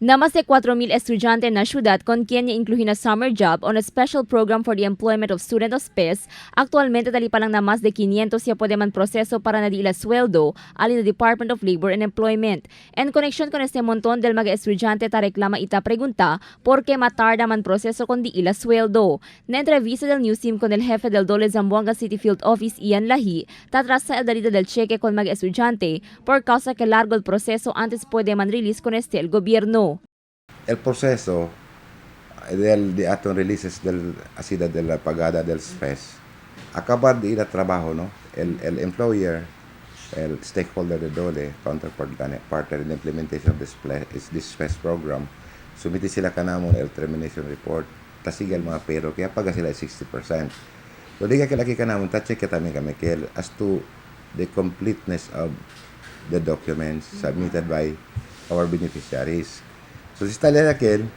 Na más de 4,000 estudiantes en la ciudad con quien incluye na summer job o na special program for the employment of student of SPES, actualmente tali pa lang na más de 500 ya puede man proceso para na di ila sweldo ali na Department of Labor and Employment. En conexión con este montón del mga estudiante ta reclama ita pregunta por qué matarda man proceso con di ila sweldo. Na entrevista del news team con el jefe del DOLE Zamboanga City Field Office, Ian Lahi, tatrasa el dalida del cheque con mga estudiante por causa que largo el proceso antes puede man release con este el gobierno. El proceso del di aton releases del asida de la pagada del SPES acabar de ir a trabajo, no, el employer, el stakeholder de DOLE counterpart partner in the implementation of this SPES program, sumiti sila kanamon el termination report, tasiga el mga pero kaya paga sila 60%. So di ka kilaki kanamon, ta check kami kami kaya as to the completeness of the documents submitted by our beneficiaries. So si Talia Raquel,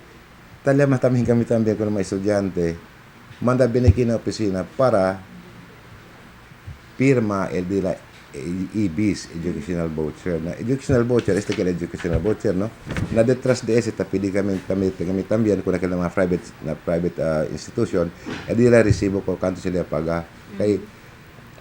Talia matamin kami también con mga estudyante, manda biniki na opisina para pirma el de la EBs, educational voucher. Na educational voucher, este que el educational voucher, no? Na detrás de ese, tapili kami también kung nakila mga private, na private institution, e di la resibo ko kanto sila paga. Kay,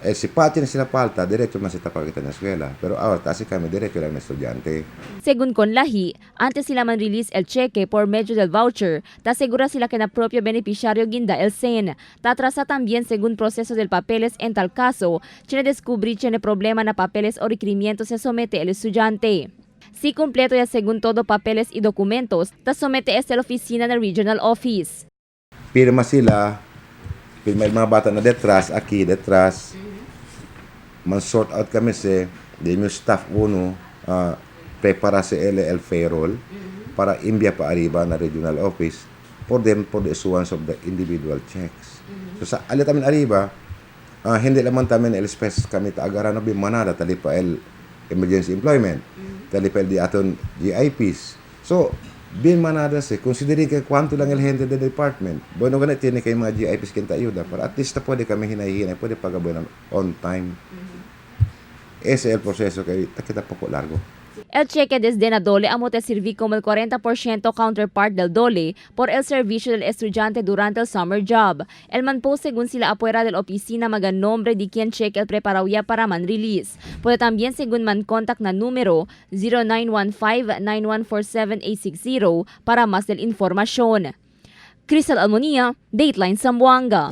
eh, si Pati na sila palta, diretso man sila pagkita na eskwela. Pero awar, tasi kami, diretso lang na estudyante. Según con Lahi, antes sila man release el cheque por medio del voucher, ta segura sila que na propio beneficiario guinda el CEN. Ta atrasa también según proceso del papeles en tal caso, tiene descubrir tiene problema na papeles o requerimientos se somete el estudiante. Si completo ya según todo papeles y documentos, ta somete este a la oficina del regional office. Pirma sila, pirma yung mga bata na detrás, aquí detrás, man sort out kami si, di yung staff uno, prepara si LL payroll para imbya pa arriba na regional office for them for the issuance of the individual checks. So sa alit amin arriba, hindi naman tamin el space kami taagara no manada tali pa el emergency employment. Tali pa el di aton GIPs. So bin manada se considering que cuánto lang el gente del department. Bueno, ganit tiene kay mga GIPs kinta ayuda para at least pwede kami hinahinay, pwede pagabuenan on time. Ese es el proceso que kita poco largo. El cheque desde na DOLE amo te serví como el 40% counterpart del DOLE por el servicio del estudiante durante el summer job. El manpo según sila afuera de la oficina maga nombre de quien cheque el preparado ya para man release. Puede también según man contact na número 0915-9147-860 para más del información. Crystal Almonia, Dateline Zamboanga.